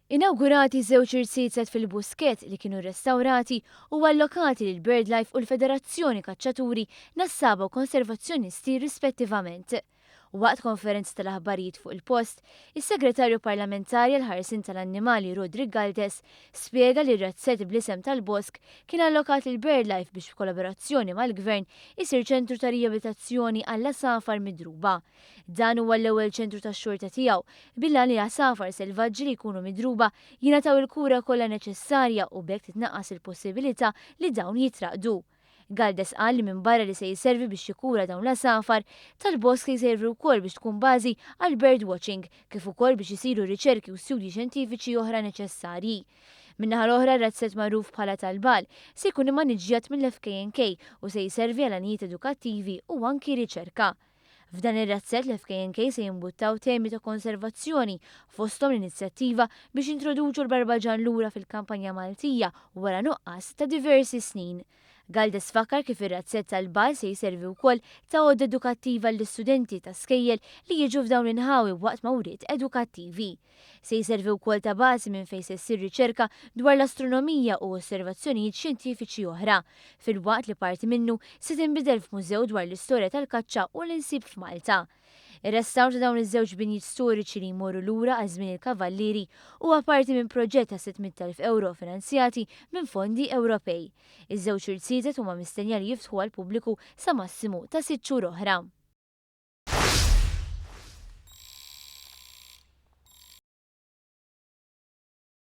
Inawgurati żewġ irziezet fil-Buskett li kienu rrestawrati u allokati lil BirdLife u l-Federazzjoni Kaċċaturi, Nassaba u Konservazzjonisti rispettivament. Waqt konferenza tal-aħbarijiet fuq il-post, is-Segretarju Parlamentari għall-Ħarsien tal-Annimali Roderick Galdes spjega li r-razzett bl-isem tal-Bosk kien allokat lil BirdLife biex b'kollaborazzjoni mal-Gvern isir ċentru ta' rijabilitazzjoni għall-għasafar midruba. Dan huwa l-ewwel ċentru tax-xorta tiegħu, bil-għan li għasafar selvaġġi li jkunu midruba jingħataw il-kura kollha neċessarja u b'hekk titnaqqas il-possibilità li dawn jitraqdu. Galdes qal li minbarra li se jservi biex jikkura dawn l-għasafar, tal-bosk se jservi wkoll biex tkun bażi għal bird watching kif ukoll biex isiru riċerki u studji xjentifiċi oħra neċessarji. Min-naħa l-oħra r-razzett magħruf bħala tal-Bal se jkun immaniġġjat mill-FKNK u se jservi għal għanijiet edukattivi u anki riċerka. F'dan ir-razzett l-FKNK se jimbuttaw temi ta' konservazzjoni fosthom l-inizjattiva biex jintroduċu l-barbaġan lura fil-kampanja Maltija wara nuqqas ta' diversi snin. Galdes fakkar kif ir-razzett tal-Bal se jservi wkoll ta' għodda edukattiva lill-istudenti ta' skejjel li jiġu f'dawn l-inħawi waqt mawriet edukattivi. Se jservi wkoll ta' bażi minn fejn se ssir riċerka dwar l-astronomija u osservazzjonijiet xjentifiċi oħra, filwaqt li parti minnu se tinbidel f'mużew dwar l-istorja tal-kaċċa u l-insib f'Malta. Ir-restawr ta' dawn iż-żewġ binjiet storiċi li jmorru lura għal żmien il-Kavallieri huwa parti minn proġett ta' 600,000 ewro finanzjati minn fondi Ewropej. Iż-żewġ irziezet huma mistennija li jiftħu għall-pubbliku sa massimu ta' sitt xhur oħra.